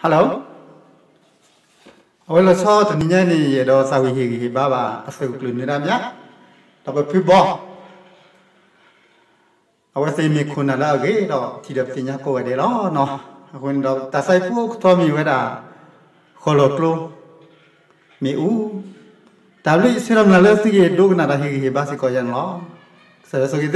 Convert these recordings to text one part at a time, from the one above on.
Hello, အဝဲလီၤဆီတနံၤညါန့ၣ် ယအဲၣ်ဒိးသးဝံၣ်ဟ့ၣ်ဂံၢ်ဟ့ၣ်ဘါဘၣ်အသုးခိၣ်ကျၢၢ်နၢၤဒါမၠး ဒီးပဖုဘီ အဝဲသ့ၣ်မ့ၢ်ခိၣ်နၢ်လၢအဂ့ၤဒီးထံၣ်ဒီးပသ့ၣ်ညါကိးဂၤဒဲးလီၤ. အဃိန့ၣ်ဒီးတၢ်သးဝံၣ်ဖိအခိၣ်တီမ့ၢ်ဝဲဒၣ် ဃီလီၤကျိ မ့ၣ်အူ တၢ်ဘျုးယဆၢထၢၣ်မုၢ်လၢ်လၢသုကဟ့ၣ်ဒိကနၣ်တၢ်ဟ့ၣ်ဂံၢ်ဟ့ၣ်ဘါစ့ၢ်ကီးယၤန့ၣ်လီၤ. ကစၢ်ယွၤဆိၣ်ဂ့ၤ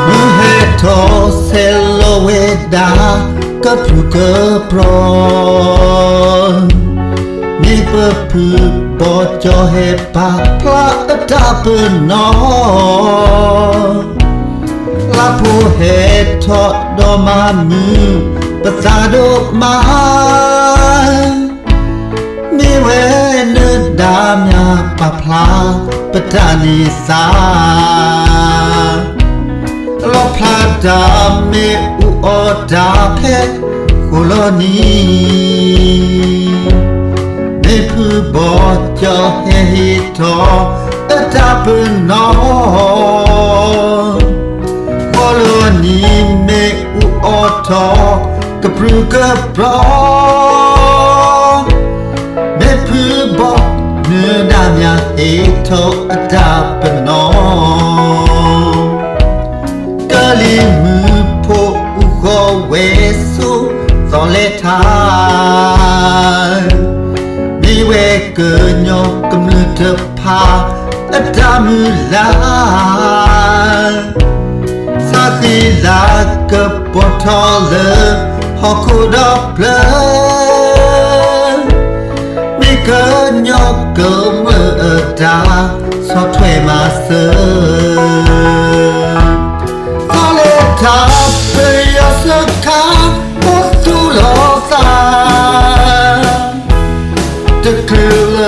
သု မုၢ်ဟဲထီၣ်ဆဲးလီၤဝဲဒၣ် ကပြုၢ်ကပြီၤ မ့ၢ်ပဖုဘီကၠီဟဲပာ်ဖျါအတၢ်ပနီၣ် လါဖိဟဲထီၣ်ဒီးမၤမုာ်ပသးဒိၣ်မး မ့ၢ်ဝဲနၢၤဒါမၠးပာ်ဖျါ ပတၢ်န့ၢ်သါ လီၣ်ဖျါတၢ်မ့ၣ်အူအီၣ်တၢ်ဖဲ ဃိလီၤနံၤ မ့ၢ်ဖုဘီကၠီဟဲဟ့ၣ်ထီၣ် အတၢ်ပနီၣ် ဃိလီၤနံၤမ့ၣ်အူအီၣ်ထီၣ် ကပြုၢ်ကပြီၤ မ့ၢ်ဖုဘီ နၢၤဒါမၠးဟ့ၣ်ထီၣ်အတၢ်ပနီၣ် ကလံၤမုၢ်ဖိအူဃီဝဲဆိ သီလဲၤထါ မ့ၢ်ဝဲကညီကမျၢၢ်တဖၣ် အတၢ်မုၢ်လၢ် သးဃံလၤကပီၤထီၣ်လၢ ဟီၣ်ခိၣ်ဒီဖျၢၣ် မ့ၢ်ကညီကမျၢၢ်အတၢ် ဆီၣ်ထွဲမၤစၢၤ သီလဲၤထါပယီၤစခါ အိၣ်သူၣ်လီၤသး တချုးလၢ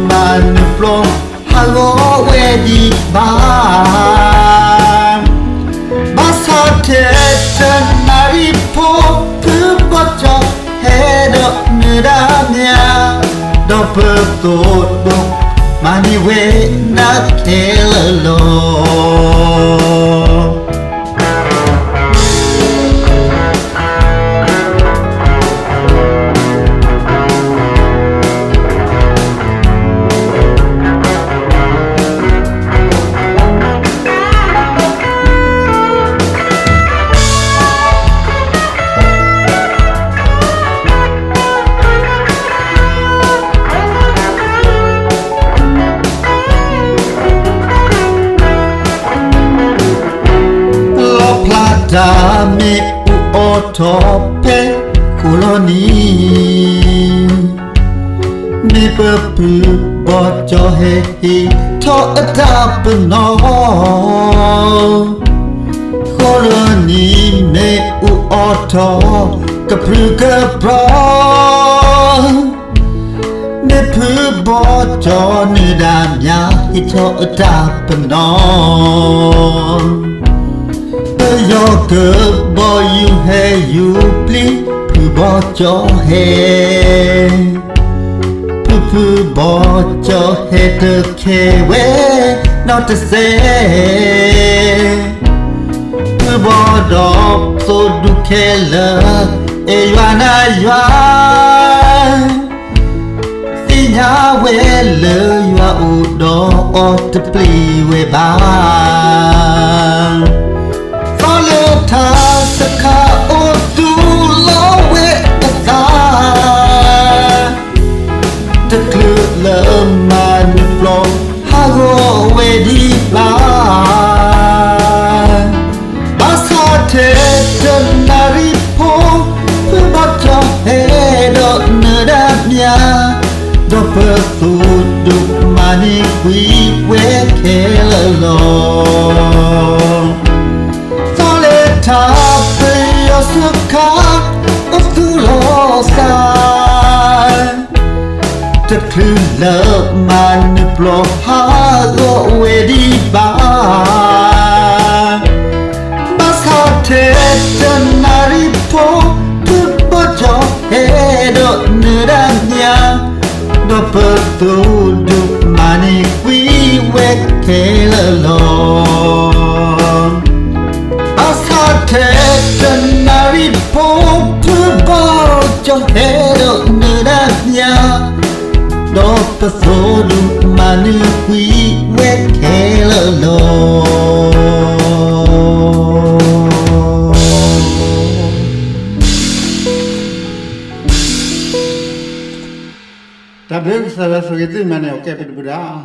မၤနၢၤပျီ ဟးဂီၤဝဲဒံးဘၣ် ဘၣ်ဆၣ်ထဲတနၣ်ရံၣ်ဖိ ဖုဘီကၠီဟဲဒီးနၢၤဒါမၠး ဒီးပသိၣ်ဒိၣ်မၤန့ၢ်ဝဲနၢ်ခဲလၢာ်လီၤ. လီၣ်ဖျါတၢ်မ့ၣ်အူအီၣ်ထီၣ်ဖဲ ဃိလီၤနံၤ မ့ၢ်ပဖုဘီကၠီဟဲဟ့ၣ်ထီၣ်အတၢ်ပနီၣ် ဃိလီၤနံၤမ့ၣ်အူအီၣ်ထီၣ် ကပြုၢ်ကပြီၤ မ့ၢ်ဖုဘီကၠီနၢၤဒါမၠး ဟ့ၣ်ထီၣ်အတၢ်ပနီၣ် ပယီၤကဘီယူၤဟဲယူၤပျံၤ ဖုဘီကၠီဟဲ ဖုဖုဘီကၠီဟဲတခဲဝဲ နီၢ်တစဲး ဖုဘီဒီးသိၣ်ဒူခဲလၢာ် အဲၣ်ယွၤနၤယွၤ သ့ၣ်ညါဝဲလၢယွၤအိၣ်ဒီးအီၤ တပျံၤဝဲဘၣ် သီလဲၤထါစခါအိၣ်သူၣ်လီၤဝဲအသး တချုးလၢမၤနၢၤပျီ ဟးဂီၤဝဲဒံးဘၣ် ဘၣ်ဆၣ်ထဲတနၣ်ရံၣ်ဖိ ဖုဘီကၠီဟဲဒီးနၢၤဒါမၠး ဒီးပသိၣ်ဒိၣ်မၤန့ၢ်ကွံာ်ဝဲခဲလၢာ်လီၤ သီလဲၤထါပယီၤစခါ အိၣ်သူၣ်လီၤသး တချုးလၢမၤနၢၤပျီ ဟးဂီၤဝဲဒံးဘၣ် ဘၣ်ဆၣ်ထဲတနၣ် သိၣ်ဒိၣ်မၤန့ၢ်ကွံာ်ဝဲခဲလၢာ်လီၤ. ဘၣ်ဆၣ်ထဲတနၣ်ရံၣ်ဖိ ဖုဘီကၠီဟဲဒီးနၢၤဒါညါ, ဒီးပသိၣ်ဒိၣ်မၤန့ၢ်ကွံာ်ဝဲခဲလၢာ်လီၤ. တၢ်ဘျုးကစၢ်ယွၤဆိၣ်ဂ့ၤသုမၤန့ၢ်အီၣ်ကဲပတပူၤဒၣ်.